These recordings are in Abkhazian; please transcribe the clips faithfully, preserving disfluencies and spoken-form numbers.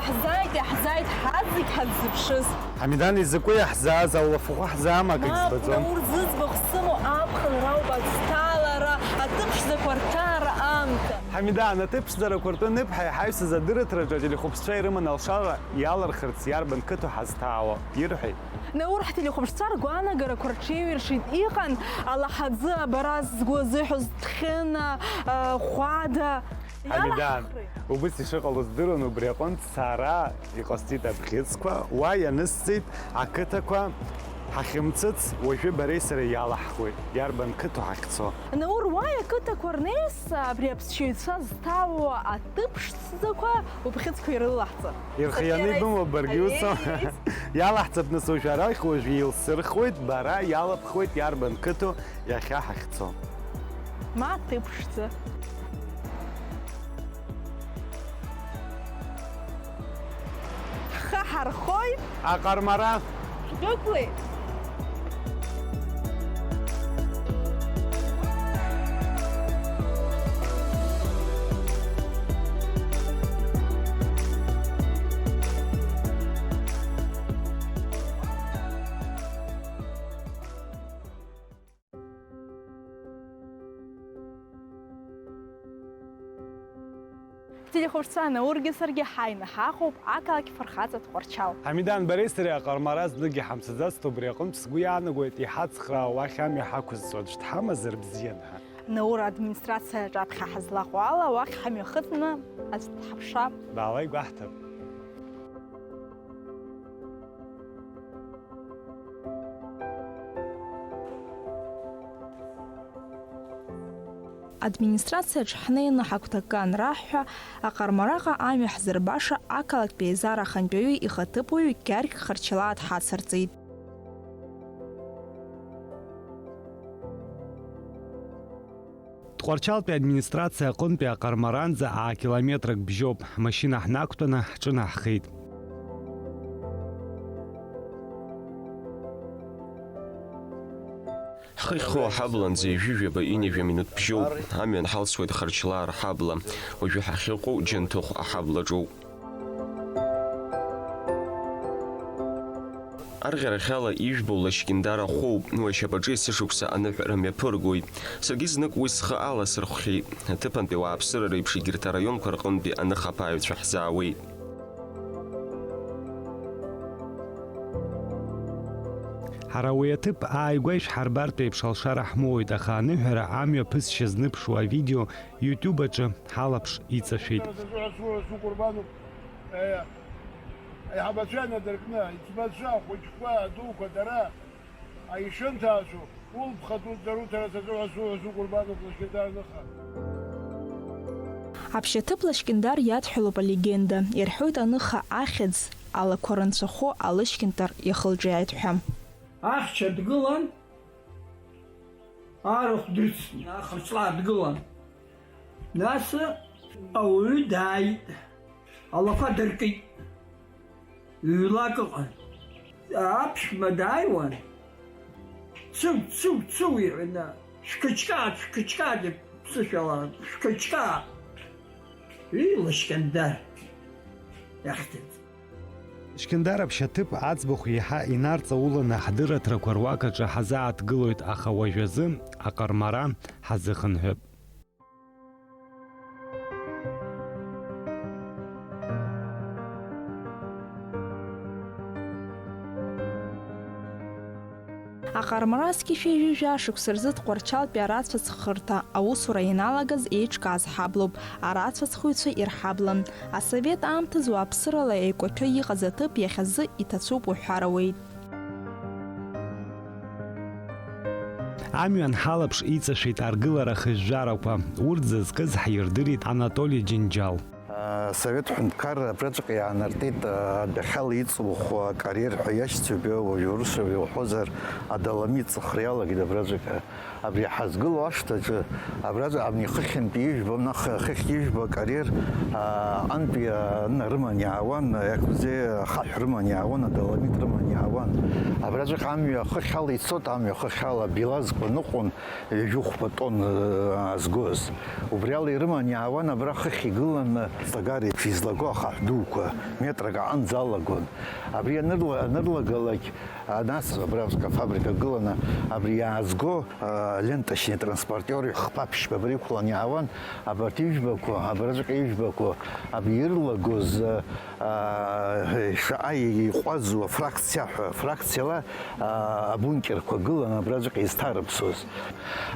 Иаҳзааит, иаҳзааит, ҳазегь ҳаззыԥшыз. Ҳамидан, изакәи иаҳзааз, аулафахәы ҳзаам, акгьы збаӡом. Наур зыӡбахә сымоу аԥхынра ауп, аӡҭалара, аҭыԥшӡақәа рҭаара аамҭа. Ҳамидан, аҭыԥшӡарақәа ртәы ныԥҳәа иҳаҩсыз адырраҭараҿы ателехәаԥшцәа ирыман алшара иалырхырц иарбан қыҭоу ҳазҭаауа ирҳәеит. Наур, ҳтелехәаԥшцәа ргәаанагарақәа рҽеиҩыршеит, иҟан алаҳаӡы абара згәы азыҳәоз Ҭхьына, а, Хәада. Ҳамидан, иалаҳхри? Убыс ишыҟало здыруан, убри аҟынтә сара иҟасҵеит абӷьыцқәа, уа ианысҵеит ақыҭақәа ҳахьымцыц, уажәы бареи сареи иалаҳхуеит, иарбан қыҭоу ҳахьцо. Наур, уа ақыҭақәа рнеис, абри аԥсшьаҩцәа зҭаауа аҭыԥшӡақәа убӷьыцқәа ирылаҳҵар. Ирхианы ибымоу баргьы усоуп. Аиеи. Иалаҳҵап, нас, уажә арахь, уажә еилсырхуеит, бара иалаԥхуеит иарбан қыҭоу иахьа ҳахьцо. Ма ҭыԥшӡа. Ҳхы ҳархоит. Аҟармара. Шәдәықәлеит. Телехәаԥшцәа, Наургьы саргьы ҳаины ҳаҟоуп ақалақь фырхаҵа Тҟәарчал. Ҳамидан, бареи сареи аҟармара зныкгьы ҳамцаӡацт, убри аҟынтә сгәы иаанагоит иҳацхраауа уахь амҩа ҳақәызҵо аӡә дҳамазар бзиан ҳәа. Наур администрациа аҿаԥхьа ҳазлаҟоу ала, уахь ҳамҩахыҵны аӡә дҳаԥшаап. Баала игәаҳҭап. Администрациаҿ ҳнеины ҳагәҭакы анраҳҳәа, аҟармараҟа амҩа ҳзырбаша ақалақьтә еизара ахантәаҩы ихаҭыԥуаҩ Гьаргь Харчалаа дҳацырҵеит. Тҟәарчалтәи администрациа аҟынтәи аҟармаранӡа аа километрак бжьоуп, ҳмашьына ҳнақәтәаны ҳҿынаҳхеит. Ҳхы ахьхоу аҳабланӡа ҩажәи жәаба ҩынҩажәа минуҭ бжьоуп, амҩан ҳалсуеит Харчлаа рҳабла, уажәы ҳахьыҟоу Џьанҭыхә аҳаблаҿоуп. Арӷьарахьала ижәбо Лашькьындар ахәоуп, уи ашьапаҿы есышықәса аныҳәара мҩаԥыргоит. Саргьы знык уи схы аласырхәхьеит. Аҭыԥантәи ауааԥсыра реиԥш егьырҭ араионқәа рҟынтәи аныхаԥааҩцәа ҳзаауеит. Ҳара уи аҭыԥ ааигәа ишҳарбартә еиԥш алшара ҳмоуеит, аха аныҳәара амҩа ԥысшьа зныԥшуа авидео YouTube аҿы ҳалаԥш иҵашәеит. Аиҳабацәа инадыркны, иӡбацәа, ахәыҷқәа, адуқәа, дара, аишьынҭаацәоуп, улԥха дуӡӡа руҭара саҿу ҳәа суҳәо сукәырбануп, Лашькьындар аныха. Аԥшьаҭыԥ Лашькьындар иадҳәалоуп алегенда, ирҳәоит аныха ахьӡ алақәа рынцәахәы алышькьынтар иахылҿиааит ҳәа. Ахьча дгылан, арахә дрыцны, ахырҵәла дгылан. Нас ауаҩы дааит, алақәа дыркит. Ҩлак ыҟан. Аԥшәма дааиуан. Цыгә, цыгә, цыгә иҳәаны, шәқыҷкаа, шәқыҷкаа, ԥсышәала, шәқыҷкаа. Ии, Лашькьындар, иахьӡыз. Лашькьындар аԥшьаҭыԥ аӡбахә еиҳа инарҵауланы ҳдырраҭарақәа руак аҿы ҳазааҭгылоит, аха уажәазы аҟармара ҳазыхынҳәып. Аҟармара зқьышәи жәаҩа шықәса рзы Тҟәарчалтәи арацәа ҵхырҭа аусура ианалагаз еиҿкааз ҳаблоуп, арацәа ҵхыҩцәа ирҳаблан. Асовет аамҭазы уааԥсырала еикәаҭәы иҟаз аҭыԥ иахьазы иҭацәуп уҳәар ауеит. Амҩан ҳалаԥш иҵашәеит аргылара хыжәжәарақәа, урҭ зызкыз ҳирдырит Анатоли Џьынџьал. Асовет ҳәынҭқарра абраҵәҟьа иаанартит, адәахьала иҵухуа акариер ҳәа иашьцәа, уажә урысшәа иуҳәозар, адоломит ҵыхра иалагеит абраҵәҟьа. Абри ҳазгылоу ашҭаҿы, абраҵәҟьа абни хыхьынтәи ижәбо, наҟ хыхь ижәбо акариер, а, антәи, а, н-, рыман иаауан, иакәзеи, ахаҳә рыман иаауан, адоломит рыман иаауан. Абраҵәҟьа амҩа хыхь ала ицот, амҩа хыхь ала билазқәа ныҟәон, ҩажәи хәба тонн, а, згоз. Убри ала ирыман иаауан, абра хыхь игыланы, Агар еиԥш излаго ахаҳә дуқәа метрак аҟынӡа алагон. Абри анырла-, анырлагалак, а, нас абраҵәҟьа афабрика гыланы, абри иаазго, а, ленточный транспортер хԥа-ԥшьба абра иқәланы иаауан, абарҭ ижәбақәа, абраҵәҟьа ижәбақәа, абри ирлагоз, а, а, шаҟа иҟәазу афракциа ҳәа, афракциала, а, абункерқәа гыланы абраҵәҟьа изҭарыԥсоз.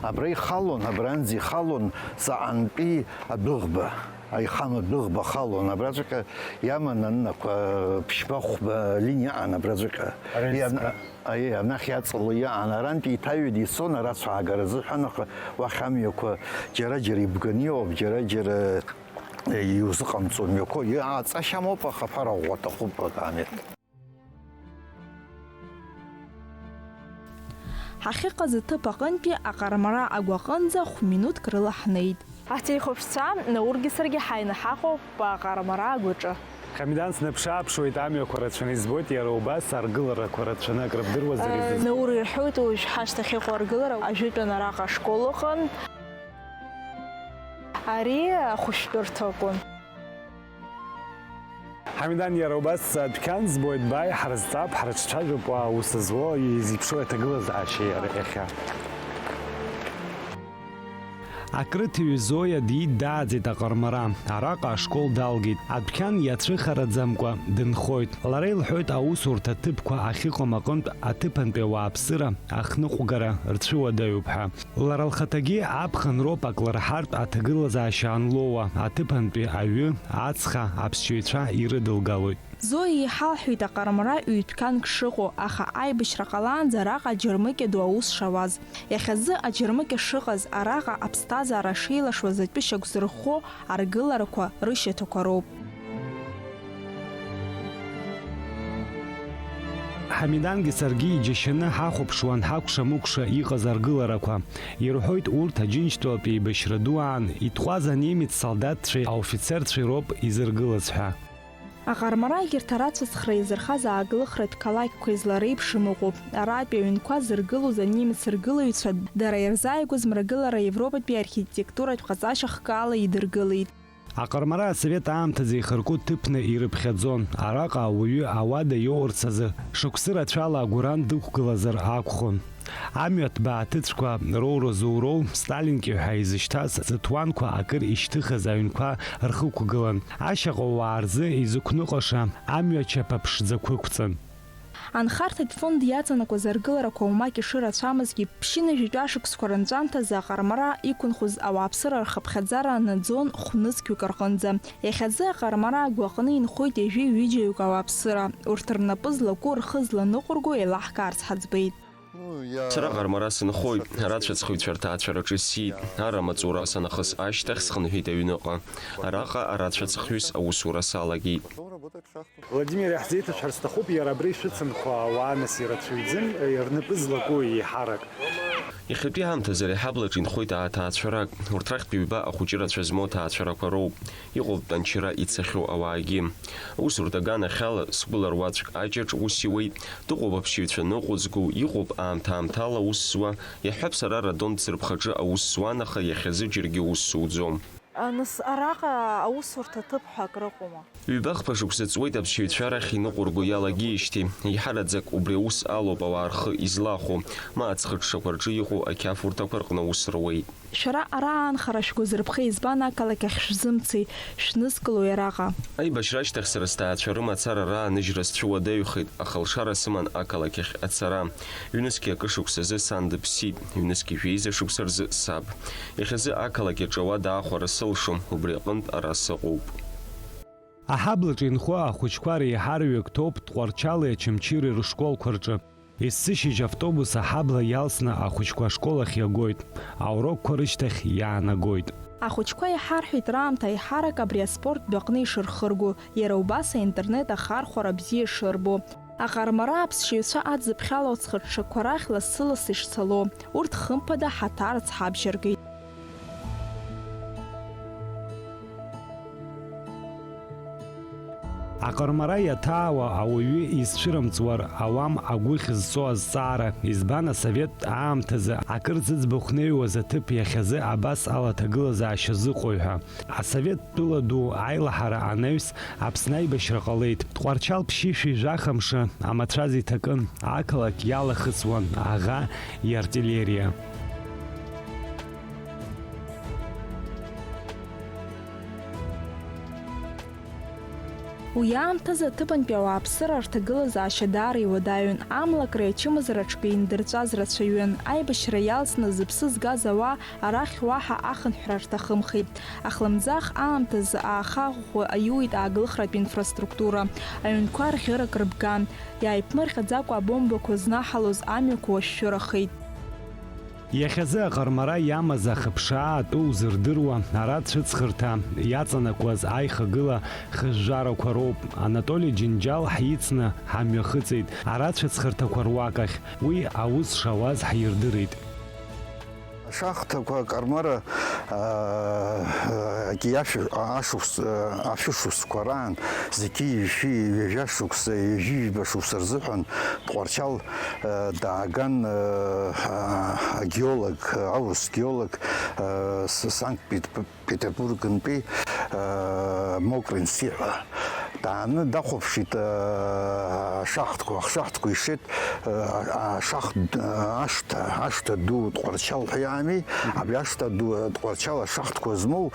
Абра ихалон, абранӡа ихалон ҵаҟантәи адәыӷба. Аихамҩа дәыӷба халон, абраҵәҟьа иаман аннақәа ԥшьба-хәба линиа аан абраҵәҟьа. Арельсқәа. Иан-, аиеи, анахь иаҵало иаан, арантәи иҭаҩит ицон, арацәа аагара азыҳәан, аха уахь амҩақәа џьара-џьара ибганы иоуп, џьара-џьара, э, иузыҟамҵо мҩақәа, иааҵашьа амоуп, аха ԥара ӷәӷәа аҭахуп, акаамеҭ. Ҳахьыҟаз аҭыԥ аҟынтәи аҟармара агәаҟынӡа хә-минуҭк рыла ҳнеит. Ҳҭихәаԥшцәа Наургьы саргьы ҳаины ҳаҟоуп аҟармара агәаҿы. Хамидан снаԥш-ааԥшуеит, амҩақәа рацәаны избоит, иара убас аргыларақәа рацәаны акрыбдыруазар изызку? Наур ирҳәоит уажә ҳашьҭахь иҟоу аргылара, ажәытәан араҟа ашкол ыҟан. Ари ахәышәтәырҭа акәын. Ҳамидан, иара убас адәқьан збоит, бааи, ҳрызҵаап, ҳрыҿцәажәап уа аус зуа, изеиԥшроу аҭагылазаашьа иара иахьа. Акрыҭаҩы Зоиа диит, дааӡеит аҟармара. Араҟа ашкол далгеит. Адәқьан иацәыхараӡамкәа дынхоит. Лара илҳәоит аусурҭа ҭыԥқәа ахьыҟам аҟынтә аҭыԥантәи ауааԥсыра ахныҟәгара рцәыуадаҩуп ҳәа. Лара лхаҭагьы аԥхынроуп аклырҳартә аҭагылазаашьа анлоуа, аҭыԥантәи аҩы, ацха, аԥсшьаҩцәа ирыдылгалоит. Зоиа иҳалҳәеит аҟармара ҩ-ԥхьанк шыҟоу, аха аибашьра ҟалаанӡа араҟа аџьармыкьа ду аус шауаз. Иахьазы аџьармыкьа шыҟаз, араҟа аԥсҭазаара шеилашуаз атәы шьақәзырӷәӷәо аргыларақәа рышьаҭақәа роуп. Ҳамидангьы саргьы иџьашьаны ҳахәаԥшуан ҳакәша-мыкәша иҟаз аргыларақәа. Ирҳәоит, урҭ Аџьынџьтәылатә еибашьра ду аан итҟәаз анемец солдаҭцәеи аофицерцәеи роуп изыргылаз ҳәа. Аҟармара егьырҭ арацәа ацхра иазырхаз ааглыхратә қалақьқәа излареиԥшым ыҟоуп. Аратәи аҩнқәа зыргылоз анемец ргылаҩцәа дара ирзааигәаз мрагылара Европатәи архитектуратә ҟаҵашьа хкаала идыргылеит. Аҟармара асовет аамҭазы ихырку ҭыԥны ирыԥхьаӡон. Араҟа ауаҩы ауада иоурц азы шықәсы рацәала агәыран дықәгылазар акәхон. Амҩа ҭбаа ҭыцәқәа роура зуроу, Сталинки ҳәа изышьҭаз, зыҭуанқәа акыр ишьҭыхыз аҩнқәа рхықәгылан. Ашьаҟа уаа рзы изықәныҟәаша амҩа чаԥа ԥшӡақәа ықәҵан. Анхарҭатә фонд иаҵанакуаз аргыларақәа уамак ишырацәамызгьы, ԥшьынҩажәитәи ашықәсқәа рынҵәамҭазы аҟармара иқәынхоз ауааԥсыра рхыԥхьаӡара анаӡон хә-нызқьҩык рҟынӡа. Иахьазы аҟармара агәаҟны инхоит ҩажәи ҩыџьаҩык ауааԥсыра. Урҭ рнапы злаку, рхы зланыҟәырго еилаҳкаарц ҳаӡбеит. Сара аҟармара сынхоит, арацәацхыҩцәа рҭаацәараҿы сиит. Ар амаҵура санахыс ашьҭахь схынҳәит аҩныҟа. Араҟа арацәацхҩыс аусура салагеит. Владимир, иаҳзеиҭашәҳәар сҭахуп, иара абра ишыцынхо ауаа нас ирацәаҩӡам, рнапы злаку еиҳарак. Иахьатәи аамҭазы ари аҳаблаҿ инхоит аҭаацәарак. Урҭ рахьтә ҩба ахәыҷы рацәа змоу аҭаацәарақәа роуп. Иҟоуп тәанчара ицахьоу ауаагьы. Аусурҭа аганахьала сгәыла руаӡәк аҷаҿ ус иуеит, дыҟоуп аԥсшьаҩцәа ныҟәызго, иҟоуп аамҭа-аамҭала аус зуа, иаҳҳәап, сара Радон Ӡырԥхаҿы аус зуан, аха иахьазы џьаргьы ус суӡом. Нас араҟа аусурҭа ҭыԥ ҳәа акрыҟоума? Ҩба-хԥа шықәса ҵуеит аԥсшьаҩцәа арахь иныҟәырго иалагеижьҭеи. Еиҳараӡак убри аус алоуп ауаа рхы излахәо, ма аӡхыҽҽақәа рҿы иҟоу ақьафурҭақәа рҟны аус руеит. Шәара ара аанхара шәгәазырԥхеи, избан ақалақь ахь шәзымцеи, шәнызкылои араҟа? Аибашьра ашьҭахь сара сҭаацәа рымацара рааныжьра сцәыуадаҩхеит, аха лшара сыман ақалақь ахь ацара. Ҩнызқьи акы шықәсазы сан дыԥсит, ҩнызқьи жәеиза шықәса рзы саб. Иахьазы ақалақь аҿы ауада аахәара сылшом, убри аҟынтә ара сыҟоуп. Аҳаблаҿы инхо ахәыҷқәа реиҳараҩык ҭоуп Тҟәарчали Очамчыреи рышколқәа рҿы. Есышьыжь автобус аҳабла иалсны ахәыҷқәа ашкол ахь иагоит, аурокқәа рышьҭахь иаанагоит. Ахәыҷқәа иҳарҳәеит раамҭа аиҳарак абри аспорттә аҟны ишырхырго, иара убас аинтернет ахархәара бзиа ишырбо. Аҟармара аԥсшьаҩцәа аӡыԥхьала аӡхыҽҽақәа рахь лассы-лассы ишцало, урҭ хымԥада ҳаҭарц ҳабжьаргеит. Аҟармара иаҭаауа ауаҩы изцәырымҵуар ауам агәыхь зҵо азҵаара, избан асовет аамҭазы акыр зыӡбахә неиуаз аҭыԥ иахьазы абас ала аҭагылазаашьа зыҟои ҳәа. Асовет тәыла ду аилаҳара анаҩс Аԥсны аибашьра ҟалеит. Тҟәарчал ԥшьышәи жәаха мшы амацәаз иҭакын, ақалақь иалахысуан аӷа иартиллериа. Уи аамҭазы аҭыԥантәи ауааԥсыра рҭагылазаашьа даара иуадаҩын, амлакреи ачымазараҿгьы индырҵәаз рацәаҩын, аибашьра иалҵны зыԥсы згаз ауаа арахь уаҳа ахынҳәра рҭахымхеит. Ахлымӡаах аамҭазы ааха-ӷәӷәа аиуит ааглыхратә инфраструктура, аҩнқәа рӷьырак рыбган, иааиԥмырҟьаӡакәа абомбақәа знаҳалоз амҩақәа уашәшәырахеит. Иахьазы аҟармара иамаз ахыԥшаа атәы узырдыруа, ара ацәыҵхырҭа иаҵанакуаз аихагыла хыжәжәарақәа роуп. Анатоли Џьынџьал ҳицны ҳамҩахыҵит ара ацәыҵхырҭақәа руак ахь. Уи аус шауаз ҳирдырит. Ашахҭақәа аҟармара, аа, акы иашәа-, ашықәс-, ашәышықәсқәа раан зқьи жәшәи ҩажәа шықәса, ҩажәи жәба шықәса рзыҳәан Тҟәарчал Дааган агеолог, аурыс геолог, Санкт-Петербургнтәи Мокрин Сиҳәа дааны дахәаԥшит ашахтқәа, ашахтқәа ишеит, ашахт, ашҭа, ашҭа ду Тҟәарчал ҳәа иаами, абри ашҭа ду Тҟәарчал ашахтқәа змоу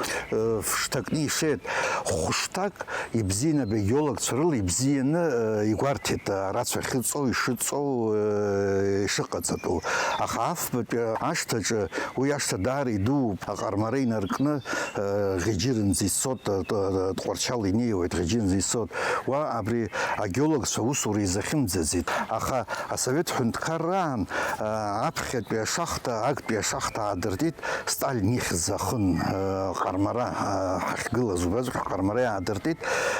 фышҭакны ишеит, хәышҭак. Ибзианы, абри агеологцәа рыла ибзианы, э, игәарҭеит, э, арацәа ахьыҵоу, ишыҵоу, э, ишыҟаҵатәу. Аха афбатәи ашҭаҿы, уи ашҭа даара идууп, аҟармара инаркны, э, Ӷьыџьырынӡа ицот, э, т-, э, Тҟәарчал инеиуеит, Ӷьыџьырынӡа ицот. Уа абри агеологцәа аусура изахьымӡаӡеит. Аха асовет ҳәынҭқарраан, э, аԥхьатәи ашахта, актәи ашахта аадыртит, Сталин ихьӡ ахын, э, Ҟармара, э, ҳахьгылаз убраҵәҟьа Ҟармара иаадыртит,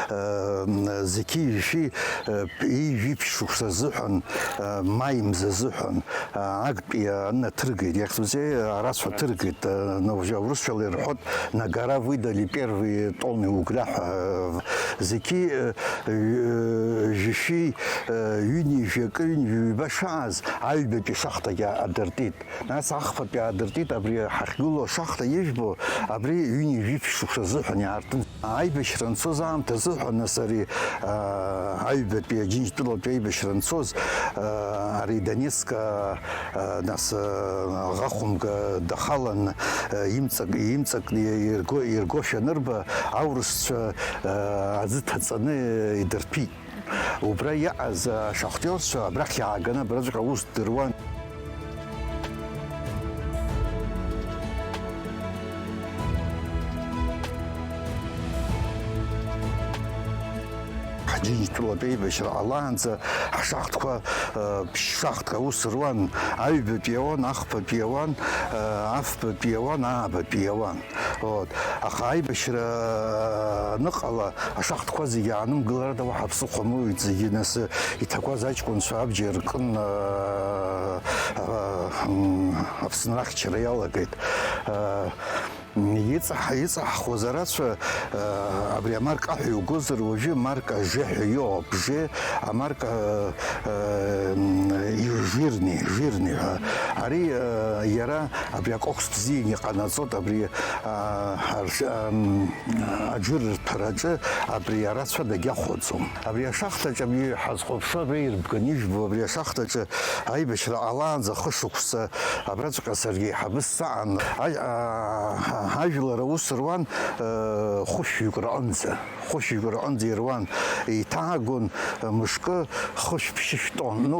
э, зқьи жәшәи, э, ҩажәи ԥшь шықәса азыҳәан, э, маи мза азыҳәан, э, актәи анаҭыргеит, иахьӡузеи, арацәа ҭыргеит, э, на-, уажәы аурысшәала ирҳәоит, на гора выдали первые тонны угля ҳәа, э, зқьи, э, ҩ-, э, жәшәи, э, ҩынҩажәи акы, ҩынҩажәи ҩба шааз, аҩбатәи шахтагьы адыртит. Нас ахԥатәи аадыртит абри ҳахьгылоу ашахта ижәбо, абри ҩынҩажәи ԥшь шықәса азыҳәан иаартын. Аибашьра анцоз аамҭазы ҳәа, нас ари, аа, аҩбатәи Аџьынџьтәылатәи аибашьра анцоз, аа, ари Донецк, аа, нас, аа, аӷа хәымга дахалан, аа, имҵак, имҵакны ирго, иргошәа анырба, аурысцәа, аа, аӡы ҭаҵаны идырҭәит. Убра иҟаз ашахтиорцәа абрахь иааганы абраҵәҟьа аус дыруан. Ҳџьынџьтәылатә еибашьра ҟалаанӡа ҳшахтқәа, э, ԥшь-шахтк аус руан, аҩбатәи ауан, ахԥатәи ауан, э, афбатәи ауан, аабатәи ауан. Вот. Аха аибашьра аныҟала, ашахтқәа зегьы аанымгыларада уаҳа ԥсыхәа амоуит, зегьы нас иҭакуаз аҷкәынцәа абџьар ркын, аа, аа, м, Аԥсны рахьчара иалагеит. Аа, м, иҵаҳ-, иҵаҳхуаз арацәа, аа, абри амарка ҳәа иугозар, уажәы марка Ж ҳәа иоуп, Ж, амарка, аа, м, жирный, жирный ҳәа. Ари, аа, иара Абри акокс бзианы иҟанаҵоит, абри, аа, арш-, ам, аџыр рҭараҿы абри арацәа дагьахәаӡом. Абри ашахтаҿы абри ҳазхәаԥшуа абра ирбганы ижәбо, абри ашахтаҿы аибашьра ҟалаанӡа хышықәса абраҵәҟьа саргьы еиҳабыс саан, аж-, аа, ажәлар аус руан, э, хәышәҩык рҟынӡа. Хәышәҩык рҟынӡа ируан, иҭаагон мышкы хышә ԥшьышә тонна, ну,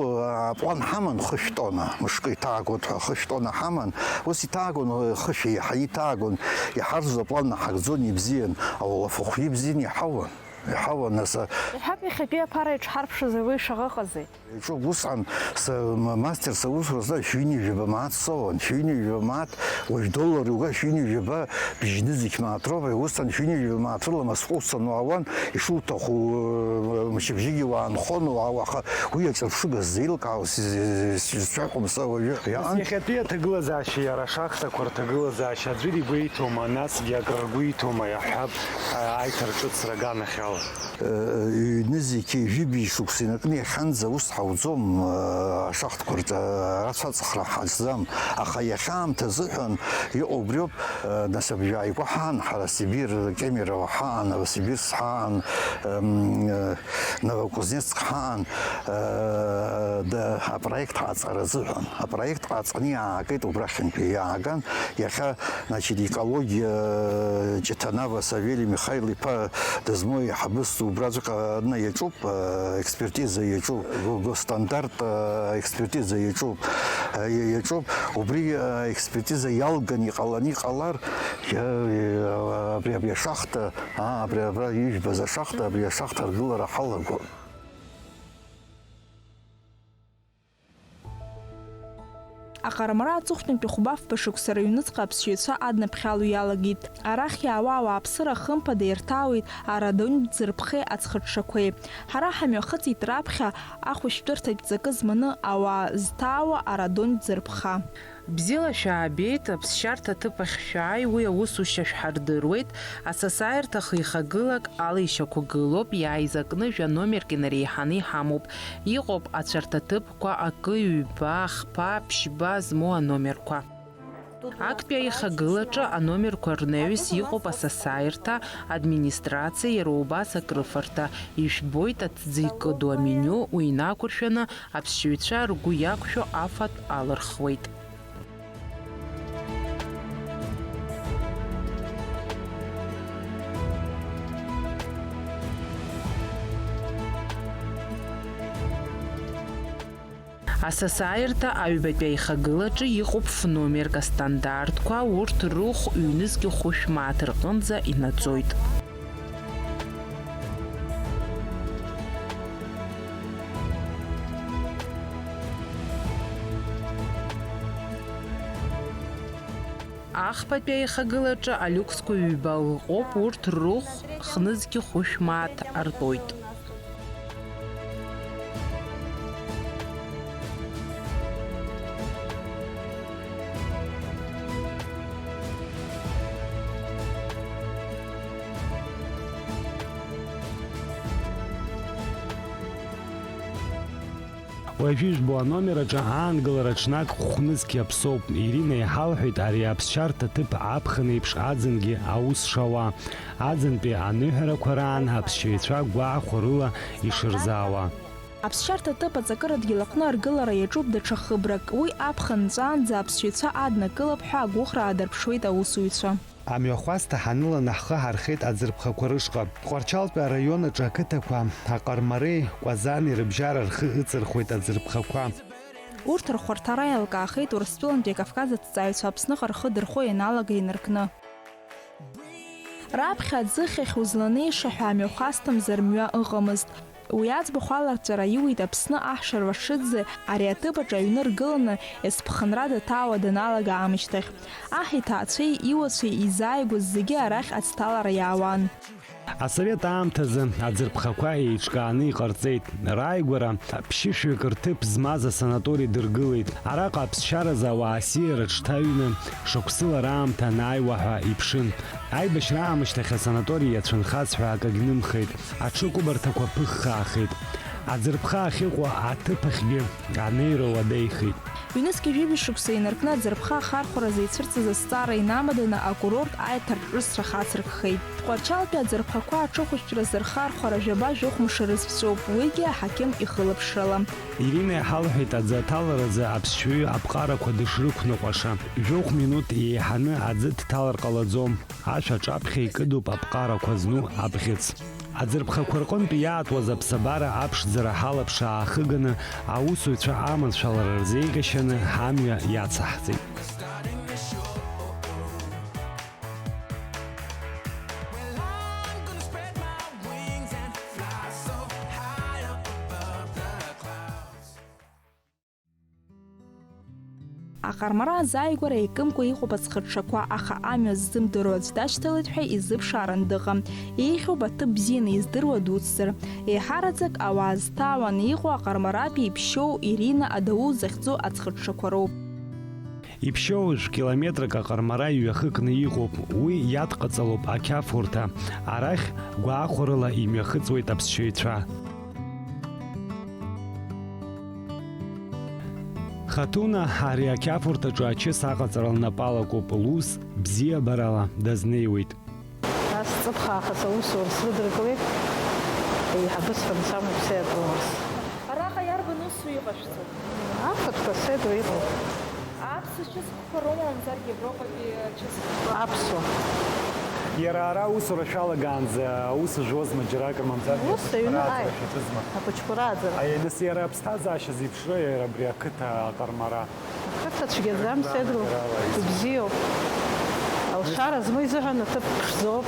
аплан ҳаман хышә тонна, мышкы иҭаагоит ҳәа хышә тонна ҳаман, ус иҭаагон, хышә еиҳа иҭаагон, иҳарӡуаз аплан наҳагӡон, ибзиан, ауалафахә ибзиан, иҳауан, иҳауан, нас, а, Иҳәап, иахьатәи аԥара иҽҳарԥшыз ауаҩы шаҟа ыҟази? Иаҿуп, усҟан са, м-, мастер саусура злаз шәи ҩынҩажәаба мааҭ соуан, шәи ҩынҩажәаба мааҭ, уажә доллар иуга шәи ҩынҩажәаба бжьны зқь мааҭ роуп, усҟан шәи ҩынҩажәаба мааҭ рыла Москва уцаны уаауан, ишуҭаху, м-, мчыбжьык уаанхон, уаауа, аха уи аҿырԥшыга сзеилкаауа, сиз-, сизцәаҳәом са уажәы. Нас иаҟан. Иахьатәи аҭагылазаашьа, иара ашахтақәа рҭагылазаашьа аӡәыр игәеиҭома, насгьы акры ргәы иҭоума, иаҳҳәап, а-, аиҭарҿыцра аганахьала? Ҩнызқьи жәибжь шықәса инаркны иахьанӡа ус ҳауӡом, ашахтқәа рҿы арацәа аҵхра ҳаҿӡам, аха иахьа аамҭа азыҳәан иҟоу убриоуп. Нас абжьааигәа ҳаан, ҳара Сибир, Кемерово ҳаан, Новосибирск ҳаан, Новокузнецк ҳаан, апроект аҵара азыҳәан. Апроект ҟаҵаны иаагеит убрахьынтәи, иааган, иахьа, значит, экологиа, Ҷыҭанава Савели Михаил-иԥа дызмоу аиҳабыс убраҵәҟьа аҟны иаҿуп, экспертиза иаҿуп, го-, госстандарт, экспертиза иаҿуп, иаҿуп. Убри, экспертиза иалган иҟаланы иҟалар, иа-, абри, абри ашахта, аа, абри, абра ижәбаз ашахта, абри ашахта аргылара ҳалагон. Аҟармара аҵыхәтәантәи хәба-фба шықәса рыҩныҵҟа аԥсшьаҩцәа аднаԥхьало иалагеит. Арахь иаауа ауааԥсыра хымԥада ирҭаауеит Арадонтә Ӡырԥхеи аӡхыҽҽақәеи. Ҳара ҳамҩахыҵит раԥхьа ахәышәтәырҭатә ҵакы зманы ауаа зҭаауа Арадонтә Ӡырԥха. Бзиала шәаабеит, аԥсшьарҭа аҭыԥ ахь шәааи, уи аусушьа шәҳардыруеит. Асасааирҭа хы-ихагылак ала ишьақәгылоуп, иааиз акны жәа номерк инареиҳаны иҳамоуп. Иҟоуп ацәарҭаҭыԥқәа акы, ҩба, хԥа, ԥшьба змоу аномерқәа. Актәи аихагылаҿы аномерқәа рнаҩс иҟоуп асасааирҭа, администрациа, иара убас акрыфарҭа. Ижәбоит аҭӡы икыду аменю, уи инақәыршәаны аԥсшьаҩцәа ргәы иақәшәо афатә алырхуеит. Асасааирҭа аҩбатәи аихагылаҿы иҟоуп фномерк астандартқәа, урҭ рыхә ҩнызқьи хәышә мааҭ рҟынӡа инаӡоит. Ахԥатәи аихагылаҿы алиуксқәа ҩба ыҟоуп, урҭ рыхә хнызқьи хәышә мааҭ артәоит. Уажәы ижәбо аномер аҿы аангылара ҽнак хәнызқь иаԥсоуп. Ирина иҳалҳәеит ари аԥсшьарҭа ҭыԥ аԥхын еиԥш аӡынгьы аус шауа, аӡынтәи аныҳәарақәа раан аԥсшьаҩцәа гәаҟқәа рыла ишырзаауа. Аԥсшьарҭа ҭыԥ аҵакыра дгьыл аҟны аргылара иаҿуп даҽа хыбрак. Уи аԥхын нҵәаанӡа аԥсшьаҩцәа аднакылап ҳәа агәыӷра аадырԥшуеит аусуҩцәа. Амҩахәасҭа ҳаныланы ҳхы ҳархеит аӡырԥхақәа рышҟа. Тҟәарчалтәи араион аҿы ақыҭақәа Аҟармареи Кәазани рыбжьара рхы ыҵырхуеит аӡырԥхақәа. Урҭ рхәарҭара иалкаахеит Урыстәылантәи Кавказ аҭҵааҩцәа Аԥсныҟа рхы дырхо ианалага инаркны. Раԥхьа аӡыхьахь узланеиша ҳәа амҩахәасҭамзар мҩа ыҟамызт. Уи аӡбахә аларҵәара иуит Аԥсны аҳ Шарвашиӡе ари аҭыԥ аҿы аҩны ргыланы есԥхынра даҭаауа даналага аамышьҭахь. Аҳ иҭаацәеи иуацәеи изааигәаз зегьы арахь аӡҭалара иаауан. Асовет аамҭазы аӡырԥхақәа еиҿкааны иҟарҵеит. Рааигәара ԥшьышәҩык рҭыԥ змаз асанатори дыргылеит. Араҟа аԥсшьаразы ауаа асиара ҽҭаҩны шықәсыла раамҭа анааиуа ҳәа иԥшын. Аибашьра аамышьҭахь асанатори иацәынхаз ҳәа акагь нымхеит. Аҽыкәабарҭақәа ԥыххаахеит. Аӡырԥха ахьыҟоу аҭыԥ ахьгьы анеира уадаҩхеит. Ҩнызқьи жәибжь шықәса инаркны аӡырԥха ахархәаразы ицәырҵыз азҵаара инамаданы акурорт аиҭарҿыцра хацыркхеит. Тҟәарчалтәи аӡырԥхақәа аҽыхәшәтәразы рхархәара жәаба-жәохә мшы рызԥҵәоуп, уигьы аҳақьым ихылаԥшрала. Ирина иҳалҳәеит аӡы аҭаларазы аԥсшьаҩы аԥҟарақәа дышрықәныҟәаша. Жәохә минуҭ еиҳаны аӡы дҭалар ҟалаӡом. Ашә аҿаԥхьа икыдуп аԥҟарақәа зну абӷьыц. Аӡырԥхақәа рҟынтә иаатуаз аԥсабара аԥшӡара ҳалаԥш аахыганы, аусуҩцәа аманшәалара рзеиӷьашьаны ҳамҩа иацаҳҵеит. Аҟармара азааигәара еикымкәа иҟоуп аӡхыҽҽақәа, аха амҩа ззымдыруа аӡә дашьҭалеит ҳәа изыԥшааран дыҟам. Еиӷьуп аҭыԥ бзианы издыруа дуцзар. Еиҳараӡак ауаа зҭаауаны иҟоу аҟармаратәи иԥшьоу Ирина Адау захьӡу аӡхыҽҽақәа роуп. Иԥшьоу жәкилометрак аҟармара иҩахыкны иҟоуп, уи иадҟаҵалоуп ақьафурҭа, арахь гәаахәарыла имҩахыҵуеит аԥсшьаҩцәа. Хатуна ари ақьафурҭаҿы ачыс аҟаҵара лнапы алакуп, лус бзиабарала дазнеиуеит. Нас ҵыԥх аахыс аусура срыдыркылеит, еиҳабыс ҳәа мцамҩа ԥсеиатәыларс. Араҟа иарбан усу иҟашәҵо? Афатәқәа седра иҟоуп. Аԥсуа чысқәа роума, мамзаргьы Европатәи чысқәа? Аԥсуа. Иара ара аусура шәалагаанӡа аус жәозма, џьаракыр мамзаргьы Ус аҩны, ахәыҷқәа рааӡара ааи. Шәаҿызма? Ахәыҷқәа рааӡара. Аиа, нас иара аԥсҭазаашьа зеиԥшроу иара абри ақыҭа аҟармара? Ақыҭа цәгьаӡам, Седру, ибзиоуп. Алшара змоу изыҳәан аҭыԥ ԥшӡоуп.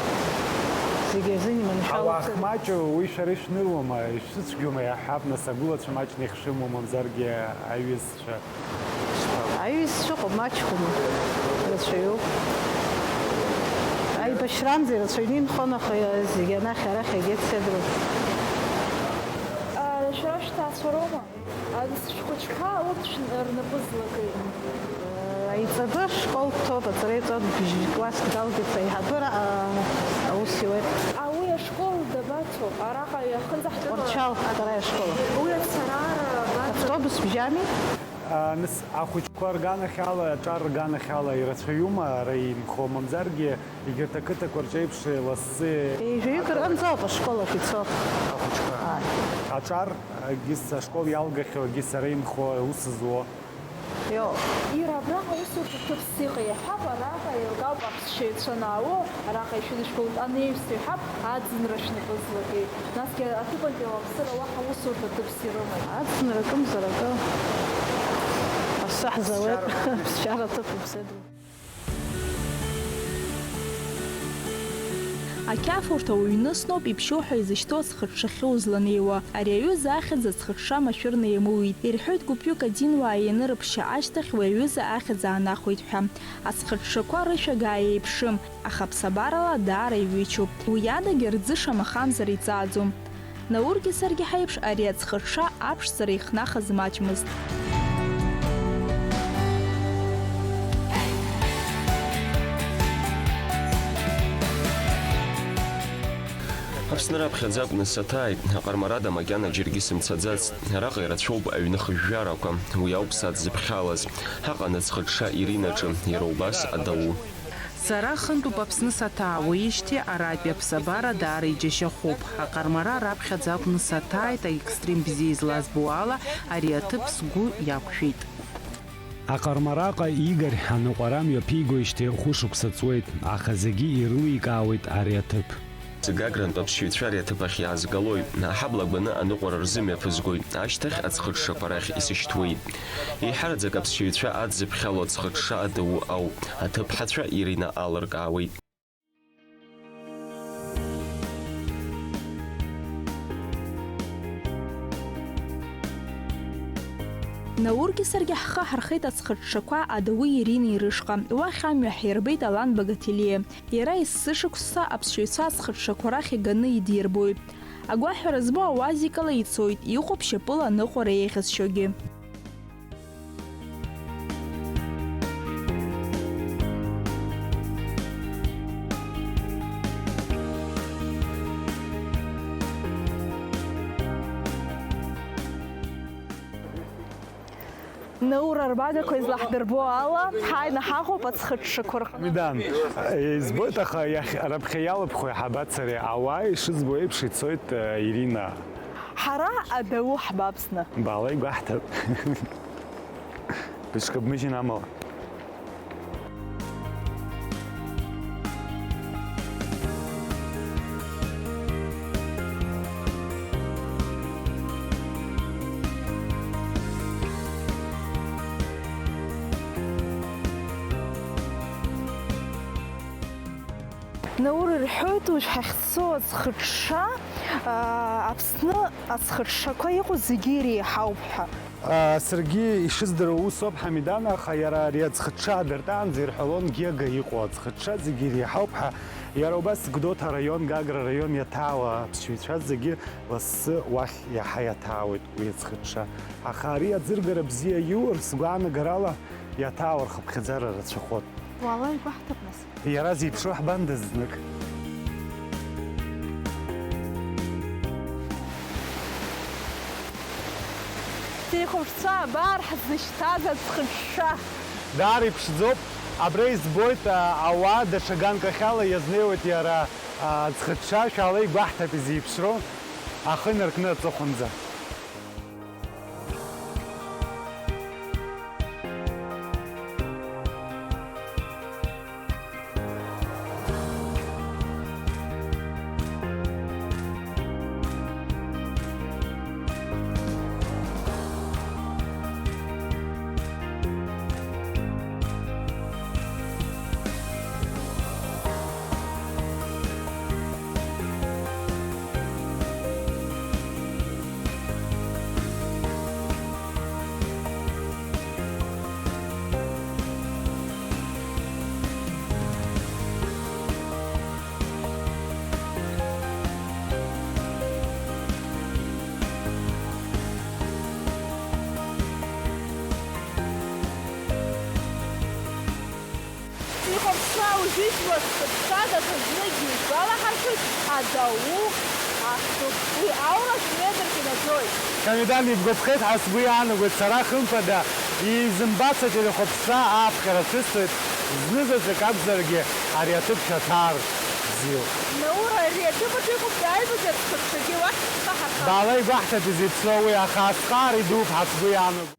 Зегьы азин иманшәалоуп, Седру. Ауаа хмаҷу, уи шәара ишәныруама, ишәзыцәгьоума, иаҳҳәап, нас, агәылацәа маҷны ихшыма, мамзаргьы аҩызцәа? Аҩызцәа ыҟоуп, маҷхәума, рацәаҩуп. Аибашьраанӡа ирацәаҩны инхон, аха зегьы анахь-арахь игеит, Седру. А, шәара шәҭаацәа роума? Ан-, сшәхәыҷқәа урҭ шән-, рнапы злакеи? Аиҵбы ашкол дҭоуп, аҵара иҵоит, бжь класск далгеит, аиҳабыра, а, аус иуеит. А, уи ашкол дабацо? Араҟа иахынӡаҳтәыла Тҟәарчал аҵара ашкол. Уи ацара ара баӡ- Автобус бжьами? А, нас, ахәыҷқәа рганахьала, аҿар рганахьала ирацәаҩума ара инхо, мамзаргьы егьырҭ ақыҭақәа рҿеиԥш лассы Ҩажәаҩык рҟынӡоуп ашкол ахь ицо. Ахәыҷқәа. Ааи. Аҿар, егьыс ашкол иалгахьоу, егьыс ара инхо, аус зуо. Ио. Иара абраҟа усурҭа ҭыԥс иҟеи? Иаҳҳәап, араҟа еилкаауп аԥсшьаҩцәа анаало, араҟа ишәыдышәкылоит, анаҩс иаҳҳәап, аӡынра шәнапы злакеи. Насгьы аҭыԥантәи ауааԥсыра уаҳа усурҭа ҭыԥс ирымаӡам. Аӡынра акымзар акы. Асы ҳзауеит. Ԥсшьара. Ԥсшьара ҭыԥуп, Седру. Ақьафурҭа уҩнысноуп иԥшьоу ҳәа изышьҭоу аӡхыҽҽахьы узланеиуа. Ари аҩыза ахьӡ аӡхыҽҽа машәырны иамоуит. Ирҳәоит гәыԥҩык адинуаа ианырыԥшьа ашьҭахь уи аҩыза ахьӡ аанахәеит ҳәа. Аӡхыҽҽақәа рышәагаа еиԥшым, аха ԥсабарала даара иҩычоуп. Уи адагьы рӡы шамахамзар иҵааӡом. Наургьы саргьы ҳаиԥш ари аӡхыҽҽа аԥшӡара ихнахыз маҷмызт. Аԥсны раԥхьаӡа акәны саҭааит, аҟармарада макьана џьаргьы сымцаӡацт. Араҟа ирацәоуп аҩны хыжәжәарақәа, уи ауп садзыԥхьалаз. Ҳаҟан аӡхыҽҽа Иринаҿы, иара убас адау. Сара хынтәуп Аԥсны саҭаауеижьҭеи, аратәи аԥсабара даара иџьашьахәуп. Аҟармара раԥхьаӡа акәны саҭааит, аекстрим бзиа излазбо ала, ари аҭыԥ сгәы иақәшәеит. Аҟармараҟа Игорь аныҟәара мҩаԥигоижьҭеи хәышықәса ҵуеит, аха зегьы ирыликаауеит ари аҭыԥ. Гагрантә аԥсшьаҩцәа ари аҭыԥ ахь иаазгалоит, аҳабла гәаны аныҟәара рзымҩаԥызгоит, ашьҭахь аӡхыҽҽақәа рахь исышьҭуеит. Еиҳараӡак аԥсшьаҩцәа адзыԥхьало аӡхыҽҽа адау ауп, аҭыԥҳацәа Ирина алыркаауеит. Наургьы саргьы ҳхы ҳархеит аӡхыҽҽақәа адауи Иринеи рышҟа. Уахь амҩа ҳирбеит Алан Багаҭелиа. Иара есышықәса аԥсшьаҩцәа аӡхыҽҽақәа рахь иганы идирбоит. Агәаҳәара змоу ауазикала ицоит, иҟоуп шьапыла аныҟәара еиӷьасшьогьы. Наур арбагақәа излаҳдырбо ала, ҳааины ҳаҟоуп аӡхыҽҽақәа рҟны. Мидан, избоит, аха иахь, раԥхьа иалыԥхо иҳабац ари. Ауаа ишызбо еиԥш ицоит, э, Ирина. Ҳара адау ҳбап зны. Баала игәаҳҭап. Бышкабмыжьын амала. Наур, ирҳәоит уажә ҳахьцо аӡхыҽҽа, аа, Аԥсны аӡхыҽҽақәа иҟоу зегьы иреиҳауп ҳәа. Аа, саргьы ишыздыруа усоуп, Ҳамидан, аха иара ари аӡхыҽҽа адыртаанӡа ирҳәалон Гега иҟоу аӡхыҽҽа зегьы иреиҳауп ҳәа. Иара убас Гәдоуҭа араион, Гагра араион иаҭаауа аԥсшьаҩцәа зегьы лассы уахь иаҳа иаҭаауеит уи аӡхыҽҽа. Аха ари аӡыргара бзиа иур, сгәаанагарала, Иаҭаау рхыԥхьаӡара рацәахоит. Уаала игәаҳҭап, нас. Иара зеиԥшроу ҳбандаз знык. Телехәаԥшцәа, абар ҳзышьҭаз аӡхыҽҽа. Даара иԥшӡоуп. Абра избоит, а, ауаа даҽа ганкахьала иазнеиуеит иара, а, аӡхыҽҽа. Шәаала игәаҳҭап изеиԥшроу, ахы инаркны аҵыхәанӡа. Ихәаԥшуа ужәижәуа сыԥша даҽазныкгьы ишәгәалаҳаршәоит, адау ахьтәуп. Уи ауратә метрк инаӡоит. Камидан ибгәаԥхеит ҳәа сгәы иаанагоит сара, хымԥада, изымбац ателехәаԥшцәа ааԥхьара цәысҵоит, знызаҵәык акәзаргьы ари аҭыԥ шәаҭаар бзиоуп. Наур, ари аҭыԥ аҿы иҟоуп, иааигәатәи аӡхыҽҽагьы уахь шәхы ҳархар. Баала игәаҳҭап изеиԥшроу уи, аха азхаара идууп ҳәа сгәы иаанагоит.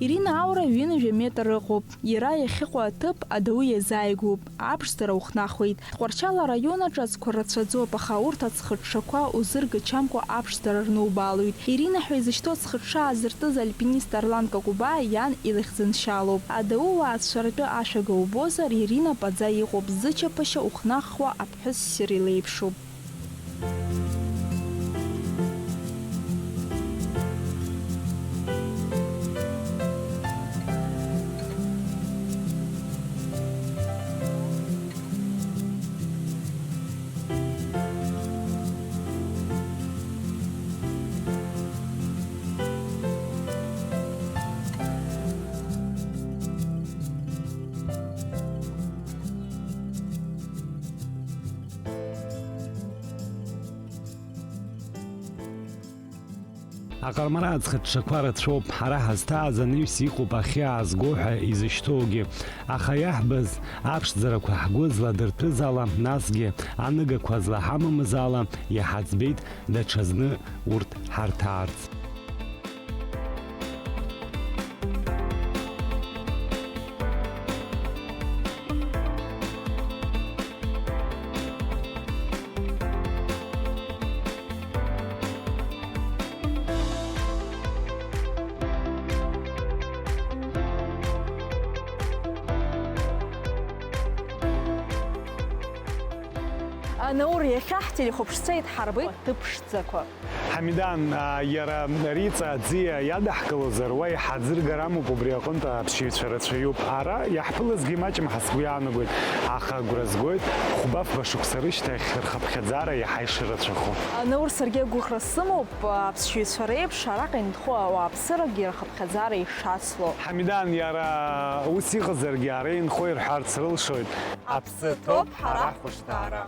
Ирина аура ҩынҩажәа метр ыҟоуп. Иара иахьыҟоу аҭыԥ адау иазааигәоуп, аԥшӡара ухнахуеит. Тҟәарчал араион аҿы аӡқәа рацәаӡоуп, аха урҭ аӡхыҽҽақәа узыргачамкәа аԥшӡара рнубаалоит. Ирина ҳәа изышьҭоу аӡхыҽҽа аазыртыз альпинист Арлан Какубаа иан илахьӡыншьалоуп. Адау уаацәаратәы ашәага убозар, Ирина паӡа иҟоуп, зычаԥашьа ухнахуа аԥҳәыс ссир илеиԥшуп. Аҟармараӡ хыҽҽақәа рацәоуп, ҳара ҳазҭааз анаҩс иҟоуп ахьы аазго ҳәа изышьҭоугьы, аха иаҳбаз аԥшӡарақәа ҳгәы зладыртәыз ала, насгьы аныгақәа злаҳамамыз ала, иҳаӡбеит даҽазны урҭ ҳарҭаарц. Анаур, иахьа ҳтелехәаԥшцәа идҳарбеит ҭыԥ ԥшӡақәа. Ҳамидан, а, иара Риҵа аӡиа иадаҳкылозар, уа иҳаӡыргар амоуп, убри аҟынтә аԥсшьаҩцәа рацәаҩуп. Ара иаҳԥылазгьы имаҷым ҳәа сгәы иаанагоит, аха агәра згоит, хәба-фба шықәса рышьҭахь рхыԥхьаӡара иаҳа ишырацәахо. Анаур, саргьы агәыӷра сымоуп, аԥсшьаҩцәа реиԥш, араҟа инхо ауааԥсырагьы рхыԥхьаӡара ишацло. Ҳамидан, иара ус иҟазаргьы, ара инхо ирҳәарц рылшоит. Аԥсы ҭоуп ҳара ҳхәышҭаара.